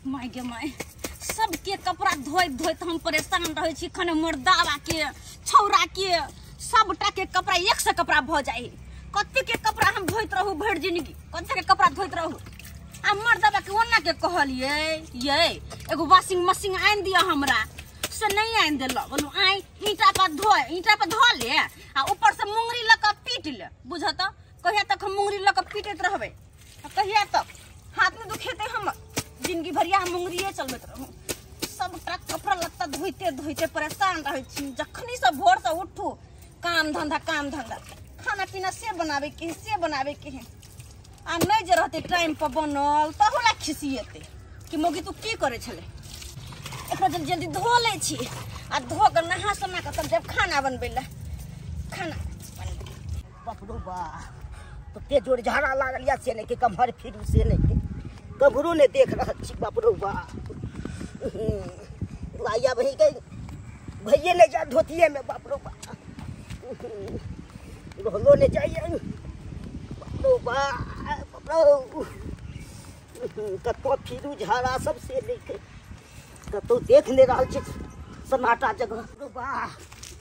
My गे my, सबके कपड़ा धोइत धोइत हम परेशान रहै छी। खने मर्दावा के छौरा के सबटा के कपड़ा एक से कपड़ा भ जाई। कते के कपड़ा हम धोइत रहू भरि जिंदगी, कते के कपड़ा धोइत रहू। आ मर्दावा के ओना के कहलिए ये एगो वॉशिंग मशीन आनि दिया हमरा, से नहीं आनि देलक। बोलू आइ ईंटा पर धो, ईंटा पर धो ले आ ऊपर से मुंगरी लऽ कऽ पीट ले। बुझत कहिया तक हम मुंगरी लऽ कऽ पीटैत रहबै, कहिया तक हाथ में दुखेतै हमर। जिंदगी भरिया हम मुंगरिए चलबैत रहू। सबटा कपड़ा लत्ता धोइते धोइते परेशान रहै छी। जखनी से भोर से उठू काम धंधा काम धंधा, खाना पीना से बनावे के है से बनावे के है। आ नहीं जे रहते टाइम पर बनल तहु ला खिसिएते कि मौगी तू की करे छले। एकरा जल्दी जल्दी धो लै छी आ धो के नहा सोना के तब जब खाना बनबै ला खाना। बाप रो बा, तते जोर झाड़ा लागल या से नहीं के कमर फिरू से नहीं के कमरो ने देख रहल छी। बाप रो बा, लाइया भई के भइये ले जा धोतिये में। बाप रो बा, रहलो ने जाइए। बाप रो बा, बाप रो कतो फिरू झाड़ा सब से नहीं के कतो देख ले रहल छी सन्नाटा जगह। बाप रो बा,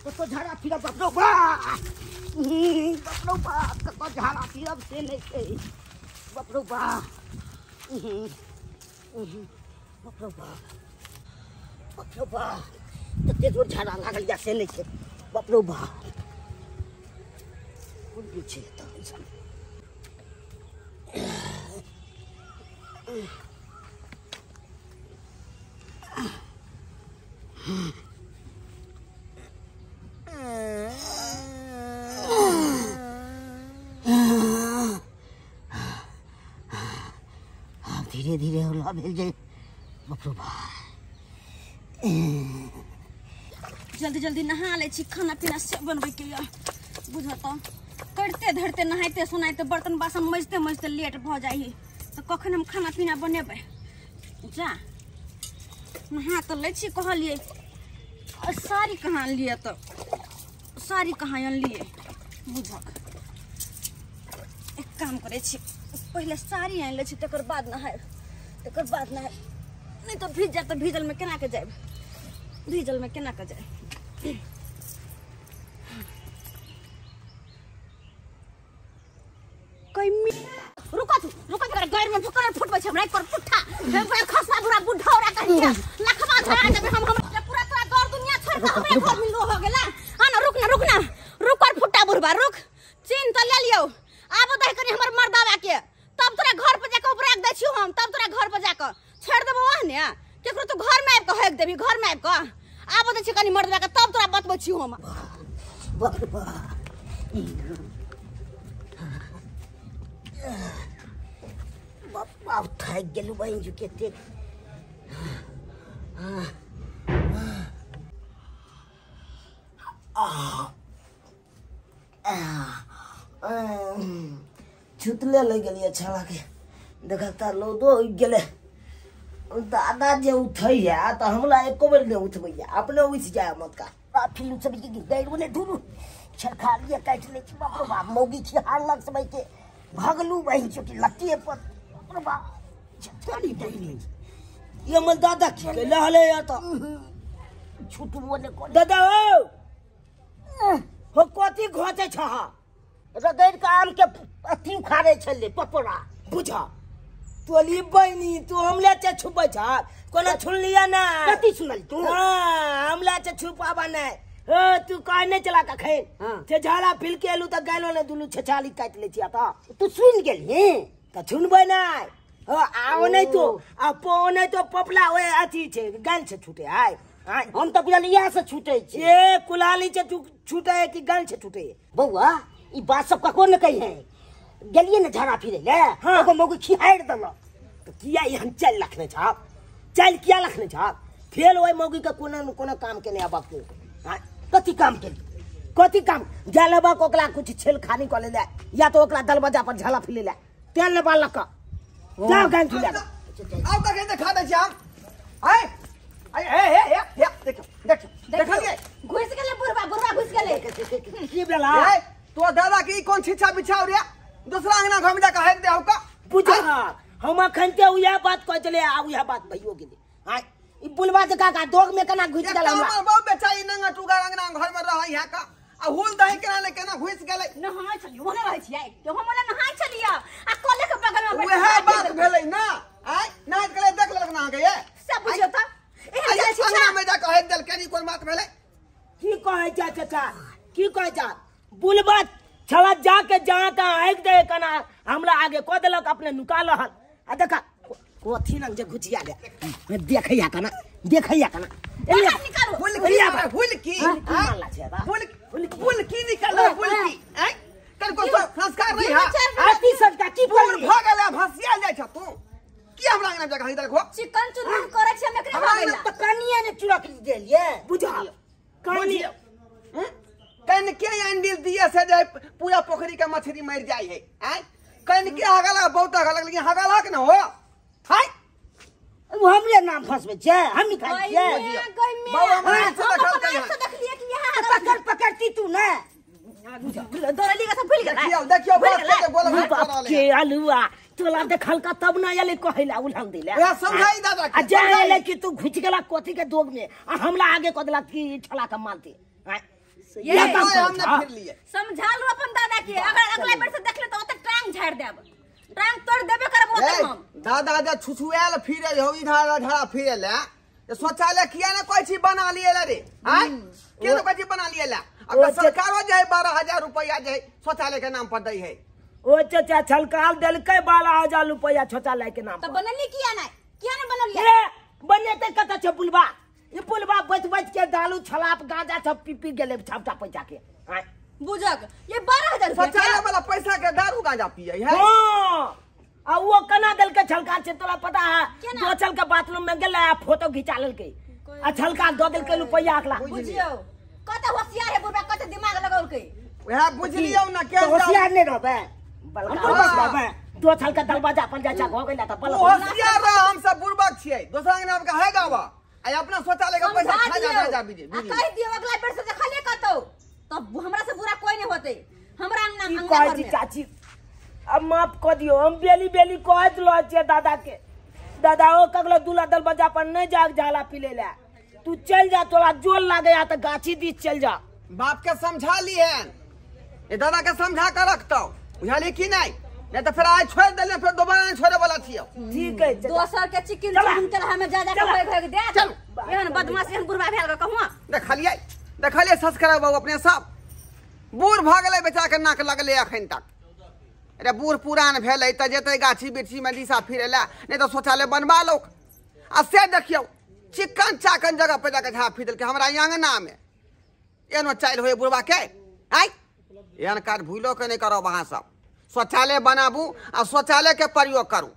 कतो झाड़ा फिरब। बाप रो बा, बाप रो बा, कतो झाड़ा फिरब से नहीं के। बाप रो बा, बाप रो बा, बाप रो बा, तते जोर झाड़ा लागल या से नहीं के। बाप रो बा, कोन छै त ऐसन। धीरे धीरे होला भेल जाए। बाप रो बा, जल्दी जल्दी नहा लै छी, खाना पीना से बनबै के या। बुझत करते धरते नहाइते सोनाइते बर्तन बासन मजते मजते लेट भ जाइ त कखन हम खाना पीना बनेबै। जा नहा त लै छी कहलिए, साड़ी कहाँ लिए त साड़ी कहाँ अनलिए। बुझक एक काम करै छी, पहिले साड़ी आनि लै छी तकर बाद नहायब, तकर बाद नहायब, नहीं तो भीज जायब त भीजल में केना के जायब, भीजल में केना के जायब। रुको तू, रुको तोरा गैर में फुकर फुटबै छै हमरा कर पुट्ठा हे खसवा बुरा बुढ़ौरा कहिया लखवा धरा देबै हम पूरा तोरा दौड़ दुनिया छोड़ के हमरे घर में लो हो गेला। हां ना रुक ना, रुक ना, रुक कर फुट्टा बुढ़बा रुक, चीन त ले लियौ। आब दही कनी हमर मर्दावा के तब तोरा घर पर जाके ऊपर रख दै छियौ हम, तब तोरा घर पर जाके छोड़ देबो वह ने केकरो तू घर में आबि के हक देबी, घर में आबि के आब दै छियौ कनी मर्दावा के तब तोरा बतबै छियौ हम। बाप रे बा, बाप बाप थाकि गेलहुँ बहिन जी कतेक। छुतले लग गेलियै छौड़ा के, देखक तऽ रौदो उगि गेलै। दादा जे उठैया तऽ हमरा एको बेर नहि उठबैया, अपने उठि जाय मतका। फिल्म सब गैरो नहि ढूरू छरखालिए काटि लै छी। बाप रो बाप, मौगी छी हार लग समय के भगलू बहिन चोटी लत्तिए पर। बाप रो बाप, छरखाली काटि लै छी। ये हमर दादा की कैले हले या त छुटबो नहि करै। दादा हो हो कथी घोचे छह? रगड़ि के आम के अथी उखाड़ै छलै पपोड़ा। बुझ तोली बहिनी, तू हमला चे छुपै छ, कोनो छुनलिया ना? कथी सुनल तू? हां, हमला चे छुपाबा नै। हो तू कह नै चला कखन छे झाड़ा फिल के एलू त गालो ने दुनू छछाली काटि लै छिया त तू सुन गेलही त छुनबै नै। हो आओ नै तो आ पो नै तो पपला ओए अथी छे गाल छे छूटे आय। हम त बुझल इएह से छूटे छै। ए कुलाली छे तू छूटे कि गाल छे छूटे? बौआ ई बात सब ककरो ने कही है। गेलिए ने झाड़ा फिरे ले, एगो मौगी खिहारि देलक। त किया एहन चालि रखने छह? चालि किया रखने छह? फेर ओहि मौगी के कोनो न कोनो काम केने अबक तू। कथी काम केली? कथी काम? जा लेबक ओकरा कुछ छेलखानी कऽ ले या तो ओकरा दरवाजा पर झाड़ा फिरे ले तेल लेबा लक जाओ गान फिरे। आउ कखन देखा दै छी हम। आइ आइ हे हे हे हे देखियौ देखियौ देखलियै घुसि गेलै बुढ़बा, बुढ़बा घुसि गेलै। की भेला? तो दादा के ई कोन छिछा बिछाव रे, दूसरा अंगना घर में जाके हक दे हौ का? बुझा हम अखन ते उएह बात कहै छलियै आ उएह बात भइयो गेलै। आँय ई बुलबा जकाँ का दोग में केना घुसि गेल हमरा। हमर बाप बेचारी नंगा टुगा अंगना घर में रहै है का आ हुल दही केना ने केना घुसि गेलै। नहाय छलियै ओने रहै छियै हम ओने नहाय छलियै आ कले के बगल में बैठ उएह बात भेलै ना। आँय नहाय गेलै देख लेलक ना अहाँके ये सब बुझियौ त एहन जाइ छी अंगना में जा के हद देल केनी कोन बात भेलै। की कहै छै चाचा की कहै छै बुलबा छला जाके जहाँ तहाँ आगि दे कना हमरा आगे कऽ देलक अपने नुका लहल आ देखा कथी लग जे घुचिया दे देखैया कना देखैया कना हुलकी हुलकी निकाल हुलकी आँय तनको संस्कार नहीं है आती सबटा की बूढ़ भ गेलै भसिया जाइ छ तू की हमरा अंगना में जगह देलक हो। चिकन चुनमुन करै छी हम एकरे हमरा त कनिए ने चुरक देलिए बुझा कनिए कन के अंडिल दिए से जे पूरा पोखरी के मछली मर जाय है। आँय कन के हगला बहुत हगला लेकिन हगलक न हो। हाय उ हमरे नाम फसबै छै हम निकाल छियै बाबा हमरा से देखल देखलिए कि यहां पकड़ पकड़ती तू ने दौड़ली के सब भूल गेल। देखियो देखियो बाप के बोल बाप के आलुआ तोला देखल का तब ना एले कहैला उलहन दिला ओया समझाई दादा आ जाय एले कि तू घुसि गेला कथी के दोग में आ हमरा आगे कऽ देलक कि छला के मारती। आँय ये हम ने फिर लिए समझा लो अपन दादा के अगर अगला बेर से देखले त ओते टांग झाड़ देब टांग तोड़ देबे करब ओते हम। दादा जे छुछुएल फिरे हो इधर उधर फिरे ले शौचालय किया ने कोई चीज बना लिए रे। आँय किया ने कोई चीज बना लिए ला अब सरकारो जे 12,000 रुपया जे शौचालय के नाम पर दै है। ओ चाचा छलकाल देलकै 12,000 रुपया शौचालय के नाम पर त बनली किया नै किया ने बनलिए ए बनेते कत छै बुलबा ई बुलबा बच बच के दालू छलाप गांजा सब पी पी गेलै छापटा पैसा के। आँय बुझक ये 12,000 रुपया शौचालय वाला पैसा के दारू गांजा पिए है। हां आ वो कना देलकै छलका छै तोरा पता है दो चल के बाथरूम में गेलै आ फोटो घिचा लेलकै आ छलका दऽ देलकै रुपया अकला। बुझियौ कत होशियार है बुढ़बा कत दिमाग लगौलकै वएह बुझलियौ ना के होशियार नै रहबै बलका रहबै दो छल के दरवाजा पर जाइ छै भऽ गेलै त बल होशियार रह हम सब बुढ़बक छियै दोसरा अंगना के है गावा आ अपना शौचालय के पैसा खा जा जा बीजे आ कहि दियौ अगला बेर से देखलिए कतौ तब हमरा से बुरा कोई नहीं होतै हमरा अंगना की अंगना कहै घर छी में। चाची अब माफ कऽ दियौ हम बेली बेली कहैत रहै छियै दादा के दादा ओ ककरो दूल्हा दरवाजा पर नहि जाग झाला पी ले तू चल जा तोरा जोर लागे त गाछी दिस चल जा। बाप के समझा ली है ए दादा के समझा के रखतौ बुझली कि नहीं नहीं तो फिर आज छोड़ देले फिर दोबारा नहीं छोड़े वाला छियौ। ठीक है दोसर के चिकन चुन के हमें जा जा के भाग भाग दे चल एहन बदमाशी हम बुढ़बा भेल के कहूं देखलियै देखलियै संस्कार बाबू अपने सब बूढ़ भऽ गेलै बेचारा के नाक लगलै अखन तक। अरे बूढ़ पुरान भेलै तऽ जेतै गाछी बिरछी में दिशा फिरै लए नहीं तऽ शौचालय बनबा लो आ से देखियौ चिकन चाकन जगह पर जाके झाड़ फिर देलकै हमरा अंगना में एनो चालि होइए बुढ़बा के। आँय एहन काज भूलो के नहीं करब अहाँ सब शौचालय बनाबू आ शौचालय के प्रयोग करू।